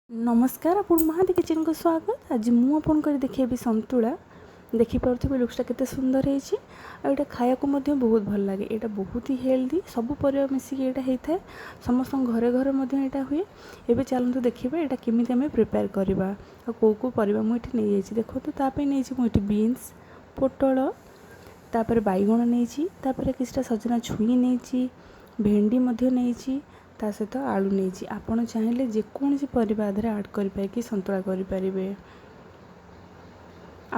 ନମସ୍କାର, ଆପଣ ମହାନ୍ତି କିଚେନ୍କୁ ସ୍ୱାଗତ। ଆଜି ମୁଁ ଆପଣଙ୍କୁ କରି ଦେଖେଇବି ସନ୍ତୁଳା। ଦେଖିପାରୁଥିବେ ଲୁକ୍ସଟା କେତେ ସୁନ୍ଦର ହେଇଛି, ଆଉ ଏଇଟା ଖାଇବାକୁ ମଧ୍ୟ ବହୁତ ଭଲ ଲାଗେ। ଏଇଟା ବହୁତ ହି ହେଲ୍ଦି, ସବୁ ପରିବା ମିଶିକି ଏଇଟା ହେଇଥାଏ। ସମସ୍ତଙ୍କ ଘରେ ଘରେ ମଧ୍ୟ ଏଇଟା ହୁଏ। ଏବେ ଚାଲନ୍ତୁ ଦେଖିବା ଏଇଟା କେମିତି ଆମେ ପ୍ରିପେୟାର କରିବା ଆଉ କେଉଁ କେଉଁ ପରିବା ମୁଁ ଏଠି ନେଇଯାଇଛି। ଦେଖନ୍ତୁ, ତା ପାଇଁ ନେଇଛି ମୁଁ ଏଠି ବିନ୍ସ, ପୋଟଳ, ତାପରେ ବାଇଗଣ ନେଇଛି, ତାପରେ କିଛିଟା ସଜନା ଛୁଇଁ ନେଇଛି, ଭେଣ୍ଡି ମଧ୍ୟ ନେଇଛି, ତା ସହିତ ଆଳୁ ନେଇଛି। ଆପଣ ଚାହିଁଲେ ଯେକୌଣସି ପରିବା ଆଧିରେ ଆଡ଼୍ କରିପାରିକି ସନ୍ତୁଳା କରିପାରିବେ।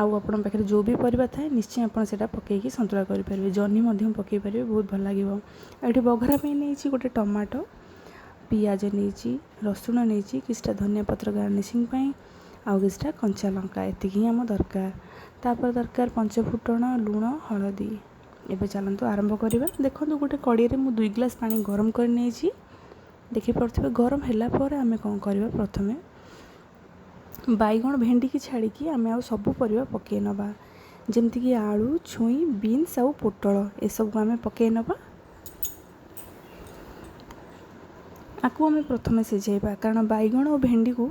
ଆଉ ଆପଣଙ୍କ ପାଖରେ ଯେଉଁ ବି ପରିବା ଥାଏ, ନିଶ୍ଚୟ ଆପଣ ସେଇଟା ପକାଇକି ସନ୍ତୁଳା କରିପାରିବେ। ଜହ୍ନି ମଧ୍ୟ ପକାଇ ପାରିବେ, ବହୁତ ଭଲ ଲାଗିବ। ଆଉ ଏଠି ବଘରା ପାଇଁ ନେଇଛି ଗୋଟେ ଟମାଟୋ, ପିଆଜ ନେଇଛି, ରସୁଣ ନେଇଛି, କିଛିଟା ଧନିଆ ପତ୍ର ଗାର୍ନିସିଂ ପାଇଁ, ଆଉ କିଛିଟା କଞ୍ଚା ଲଙ୍କା। ଏତିକି ହିଁ ଆମ ଦରକାର। ତାପରେ ଦରକାର ପଞ୍ଚ ଫୁଟଣ, ଲୁଣ, ହଳଦୀ। ଏବେ ଚାଲନ୍ତୁ ଆରମ୍ଭ କରିବା। ଦେଖନ୍ତୁ, ଗୋଟେ କଡ଼େଇରେ ମୁଁ 2 ଗ୍ଲାସ୍ ପାଣି ଗରମ କରି ନେଇଛି, ଦେଖିପାରୁଥିବେ। ଗରମ ହେଲା ପରେ ଆମେ କ'ଣ କରିବା? ପ୍ରଥମେ ବାଇଗଣ ଭେଣ୍ଡିକି ଛାଡ଼ିକି ଆମେ ଆଉ ସବୁ ପରିବା ପକାଇ ନେବା, ଯେମିତିକି ଆଳୁ, ଛୁଇଁ, ବିନ୍ସ ଆଉ ପୋଟଳ, ଏସବୁକୁ ଆମେ ପକାଇ ନେବା। ଆକୁ ଆମେ ପ୍ରଥମେ ସିଝେଇବା, କାରଣ ବାଇଗଣ ଓ ଭେଣ୍ଡିକୁ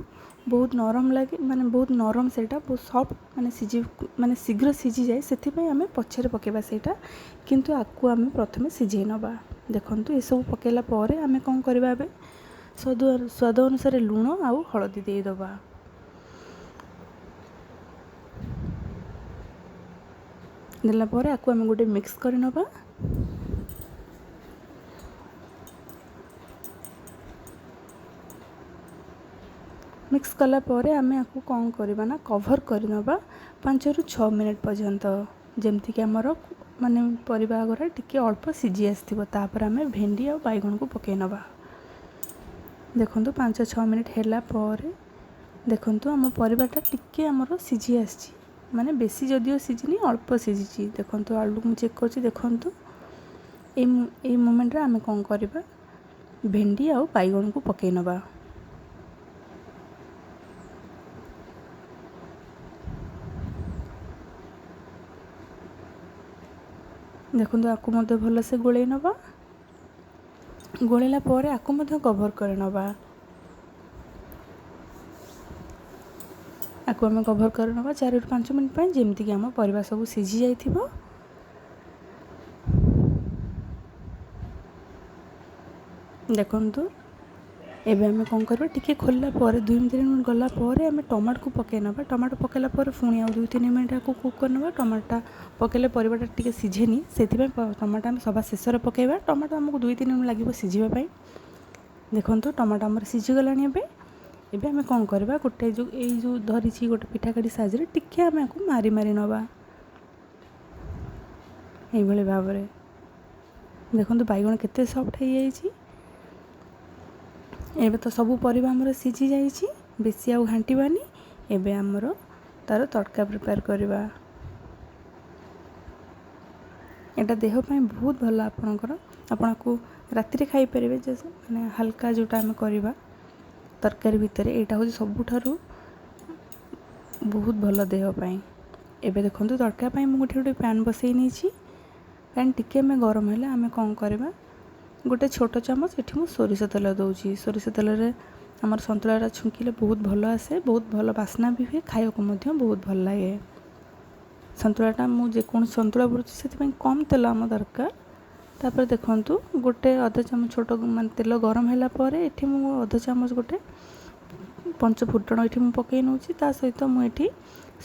ବହୁତ ନରମ ଲାଗେ, ମାନେ ବହୁତ ନରମ, ସେଇଟା ବହୁତ ସଫ୍ଟ, ମାନେ ସିଝି, ମାନେ ଶୀଘ୍ର ସିଝିଯାଏ। ସେଥିପାଇଁ ଆମେ ପଛରେ ପକାଇବା ସେଇଟା, କିନ୍ତୁ ଆକୁ ଆମେ ପ୍ରଥମେ ସିଝେଇ ନେବା। ଦେଖନ୍ତୁ, ଏସବୁ ପକାଇଲା ପରେ ଆମେ କ'ଣ କରିବା? ଏବେ ସ୍ୱାଦ ଅନୁସାରେ ଲୁଣ ଆଉ ହଳଦୀ ଦେଇଦେବା। ଦେଲା ପରେ ଆକୁ ଆମେ ଗୋଟେ ମିକ୍ସ କରିନେବା। ମିକ୍ସ କଲା ପରେ ଆମେ ଆକୁ କ'ଣ କରିବା ନା କଭର୍ କରିନେବା 5ରୁ 6 ମିନିଟ୍ ପର୍ଯ୍ୟନ୍ତ, ଯେମିତିକି ଆମର ମାନେ ପରିବା ଗୁଡ଼ା ଟିକେ ଅଳ୍ପ ସିଝି ଆସିଥିବ। ତାପରେ ଆମେ ଭେଣ୍ଡି ଆଉ ବାଇଗଣକୁ ପକାଇ ନେବା। ଦେଖନ୍ତୁ, 5 6 ମିନିଟ୍ ହେଲା ପରେ ଦେଖନ୍ତୁ ଆମ ପରିବାଟା ଟିକେ ଆମର ସିଝି ଆସିଛି, ମାନେ ବେଶୀ ଯଦିଓ ସିଝିନି, ଅଳ୍ପ ସିଝିଛି। ଦେଖନ୍ତୁ, ଆଳୁକୁ ମୁଁ ଚେକ୍ କରୁଛି। ଦେଖନ୍ତୁ, ଏଇ ମୋମେଣ୍ଟରେ ଆମେ କ'ଣ କରିବା? ଭେଣ୍ଡି ଆଉ ବାଇଗଣକୁ ପକାଇ ନେବା। ଦେଖନ୍ତୁ, ଆକୁ ମଧ୍ୟ ଭଲସେ ଗୋଳେଇ ନେବା। ଗୋଳେଇଲା ପରେ ଆକୁ ମଧ୍ୟ କଭର୍ କରିନେବା। ଆକୁ ଆମେ କଭର୍ କରିନେବା 4ରୁ 5 ମିନିଟ୍ ପାଇଁ, ଯେମିତିକି ଆମ ପରିବା ସବୁ ସିଝି ଯାଇଥିବ। ଦେଖନ୍ତୁ, ଏବେ ଆମେ କ'ଣ କରିବା? ଟିକେ ଖୋଲିଲା ପରେ, 2 3 ମିନିଟ୍ ଗଲା ପରେ ଆମେ ଟମାଟୋକୁ ପକାଇ ନେବା। ଟମାଟୋ ପକାଇଲା ପରେ ପୁଣି ଆଉ 2 3 ମିନିଟ୍ ଆକୁ କୁକ୍ କରିନେବା। ଟମାଟୋଟା ପକାଇଲେ ପରିବାଟା ଟିକେ ସିଝେନି, ସେଥିପାଇଁ ଟମାଟୋ ଆମେ ସବା ଶେଷରେ ପକାଇବା। ଟମାଟୋ ଆମକୁ 2 3 ମିନିଟ୍ ଲାଗିବ ସିଝିବା ପାଇଁ। ଦେଖନ୍ତୁ, ଟମାଟୋ ଆମର ସିଝିଗଲାଣି। ଏବେ ଆମେ କ'ଣ କରିବା? ଗୋଟେ ଯେଉଁ ଏଇ ଯେଉଁ ଧରିଛି ଗୋଟେ ପିଠା କାଠି ସାହାଯ୍ୟରେ ଟିକେ ଆମେ ଆକୁ ମାରି ମାରି ନେବା ଏଇଭଳି ଭାବରେ। ଦେଖନ୍ତୁ, ବାଇଗଣ କେତେ ସଫ୍ଟ ହେଇଯାଇଛି। ଏବେ ତ ସବୁ ପରିବା ଆମର ସିଝି ଯାଇଛି, ବେଶୀ ଆଉ ଘାଣ୍ଟିବାନି। ଏବେ ଆମର ତା'ର ତଡ଼କା ପ୍ରିପେୟାର କରିବା। ଏଇଟା ଦେହ ପାଇଁ ବହୁତ ଭଲ ଆପଣଙ୍କର। ଆପଣଙ୍କୁ ରାତିରେ ଖାଇପାରିବେ ଯେ, ମାନେ ହାଲକା ଯେଉଁଟା ଆମେ କରିବା ତରକାରୀ ଭିତରେ, ଏଇଟା ହେଉଛି ସବୁଠାରୁ ବହୁତ ଭଲ ଦେହ ପାଇଁ। ଏବେ ଦେଖନ୍ତୁ, ତଡ଼କା ପାଇଁ ମୁଁ ଗୋଟେ ପ୍ୟାନ୍ ବସେଇ ନେଇଛି। ପ୍ୟାନ୍ ଟିକେ ଆମେ ଗରମ ହେଲେ ଆମେ କ'ଣ କରିବା? ଗୋଟେ ଛୋଟ ଚାମଚ ଏଠି ମୁଁ ସୋରିଷ ତେଲ ଦେଉଛି। ସୋରିଷ ତେଲରେ ଆମର ସନ୍ତୁଳାଟା ଛୁଙ୍କିଲେ ବହୁତ ଭଲ ଆସେ, ବହୁତ ଭଲ ବାସ୍ନା ବି ହୁଏ, ଖାଇବାକୁ ମଧ୍ୟ ବହୁତ ଭଲ ଲାଗେ। ସନ୍ତୁଳାଟା ମୁଁ ଯେକୌଣସି ସନ୍ତୁଳା କରୁଛି, ସେଥିପାଇଁ କମ୍ ତେଲ ଆମ ଦରକାର। ତାପରେ ଦେଖନ୍ତୁ, ଗୋଟେ ଅଧ ଚାମଚ ଛୋଟ, ମାନେ ତେଲ ଗରମ ହେଲା ପରେ ଏଠି ମୁଁ ଅଧ ଚାମଚ ଗୋଟେ ପଞ୍ଚ ଫୁଟଣ ଏଠି ମୁଁ ପକାଇ ନେଉଛି। ତା ସହିତ ମୁଁ ଏଠି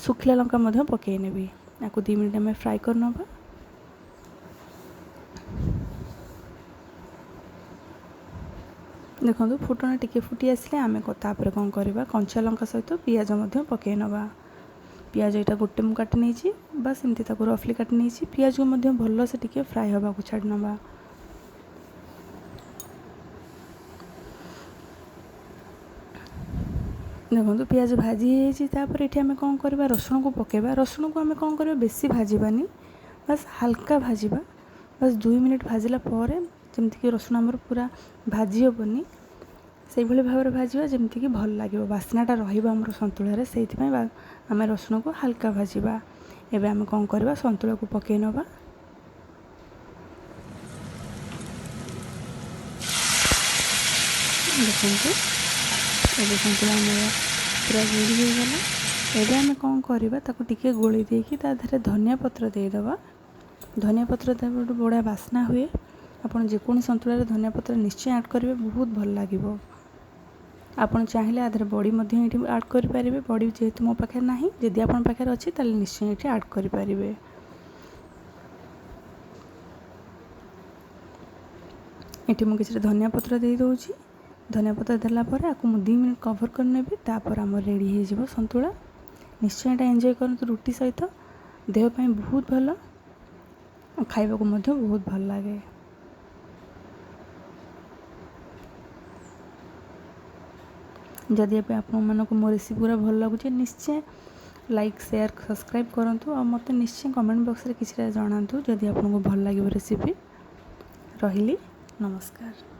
ଶୁଖିଲା ଲଙ୍କା ମଧ୍ୟ ପକାଇ ନେବି। ଆକୁ 2 ମିନିଟ୍ ଆମେ ଫ୍ରାଏ କରିନେବା। ଦେଖନ୍ତୁ, ଫୁଟଣ ଟିକେ ଫୁଟି ଆସିଲେ ଆମେ ତାପରେ କ'ଣ କରିବା? କଞ୍ଚା ଲଙ୍କା ସହିତ ପିଆଜ ମଧ୍ୟ ପକାଇ ନେବା। ପିଆଜ ଏଇଟା ଗୋଟେ ମୁଁ କାଟି ନେଇଛି, ବାସ୍ ଏମିତି ତାକୁ ରଫଲି କାଟି ନେଇଛି। ପିଆଜକୁ ମଧ୍ୟ ଭଲସେ ଟିକେ ଫ୍ରାଏ ହେବାକୁ ଛାଡ଼ି ନେବା। ଦେଖନ୍ତୁ, ପିଆଜ ଭାଜି ହେଇଯାଇଛି। ତାପରେ ଏଠି ଆମେ କ'ଣ କରିବା? ରସୁଣକୁ ପକାଇବା। ରସୁଣକୁ ଆମେ କ'ଣ କରିବା? ବେଶୀ ଭାଜିବାନି, ବାସ୍ ହାଲକା ଭାଜିବା। ବାସ୍ 2 ମିନିଟ୍ ଭାଜିଲା ପରେ, ଯେମିତିକି ରସୁଣ ଆମର ପୁରା ଭାଜି ହେବନି, ସେଇଭଳି ଭାବରେ ଭାଜିବା, ଯେମିତିକି ଭଲ ଲାଗିବ, ବାସ୍ନାଟା ରହିବ ଆମର ସନ୍ତୁଳାରେ। ସେଇଥିପାଇଁ ଆମେ ରସୁଣକୁ ହାଲକା ଭାଜିବା। ଏବେ ଆମେ କ'ଣ କରିବା? ସନ୍ତୁଳାକୁ ପକାଇ ନେବା। ଦେଖନ୍ତୁ, ଏବେ ସନ୍ତୁଳା ଆମର ପୁରା ରେଡ଼ି ହେଇଗଲା। ଏବେ ଆମେ କ'ଣ କରିବା, ତାକୁ ଟିକେ ଗୋଳେଇ ଦେଇକି ତା ଦେହରେ ଧନିଆ ପତ୍ର ଦେଇଦେବା। ଧନିଆ ପତ୍ର ଦେବା ଗୋଟେ ବଢ଼ିଆ ବାସ୍ନା ହୁଏ। ଆପଣ ଯେକୌଣସି ସନ୍ତୁଳାରେ ଧନିଆ ପତ୍ର ନିଶ୍ଚୟ ଆଡ଼୍ କରିବେ, ବହୁତ ଭଲ ଲାଗିବ। ଆପଣ ଚାହିଁଲେ ଆ ଦେହରେ ବଡ଼ି ମଧ୍ୟ ଏଇଠି ଆଡ଼୍ କରିପାରିବେ। ବଡ଼ି ଯେହେତୁ ମୋ ପାଖରେ ନାହିଁ, ଯଦି ଆପଣଙ୍କ ପାଖରେ ଅଛି ତାହେଲେ ନିଶ୍ଚୟ ଏଇଠି ଆଡ଼୍ କରିପାରିବେ। ଏଠି ମୁଁ କିଛିଟା ଧନିଆ ପତ୍ର ଦେଇଦେଉଛି। ଧନିଆ ପତ୍ର ଦେଲା ପରେ ଆକୁ ମୁଁ 2 ମିନିଟ୍ କଭର୍ କରିନେବି। ତାପରେ ଆମର ରେଡ଼ି ହେଇଯିବ ସନ୍ତୁଳା। ନିଶ୍ଚୟ ଏଇଟା ଏନ୍ଜୟ କରନ୍ତୁ ରୁଟି ସହିତ, ଦେହ ପାଇଁ ବହୁତ ଭଲ, ଖାଇବାକୁ ମଧ୍ୟ ବହୁତ ଭଲ ଲାଗେ। ଯଦି ଏବେ ଆପଣମାନଙ୍କୁ ମୋ ରେସିପି ଗୁଡ଼ା ଭଲ ଲାଗୁଛି, ନିଶ୍ଚୟ ଲାଇକ୍, ସେୟାର, ସବସ୍କ୍ରାଇବ୍ କରନ୍ତୁ ଆଉ ମୋତେ ନିଶ୍ଚୟ କମେଣ୍ଟ ବକ୍ସରେ କିଛିଟା ଜଣାନ୍ତୁ ଯଦି ଆପଣଙ୍କୁ ଭଲ ଲାଗିବ ରେସିପି। ରହିଲି, ନମସ୍କାର।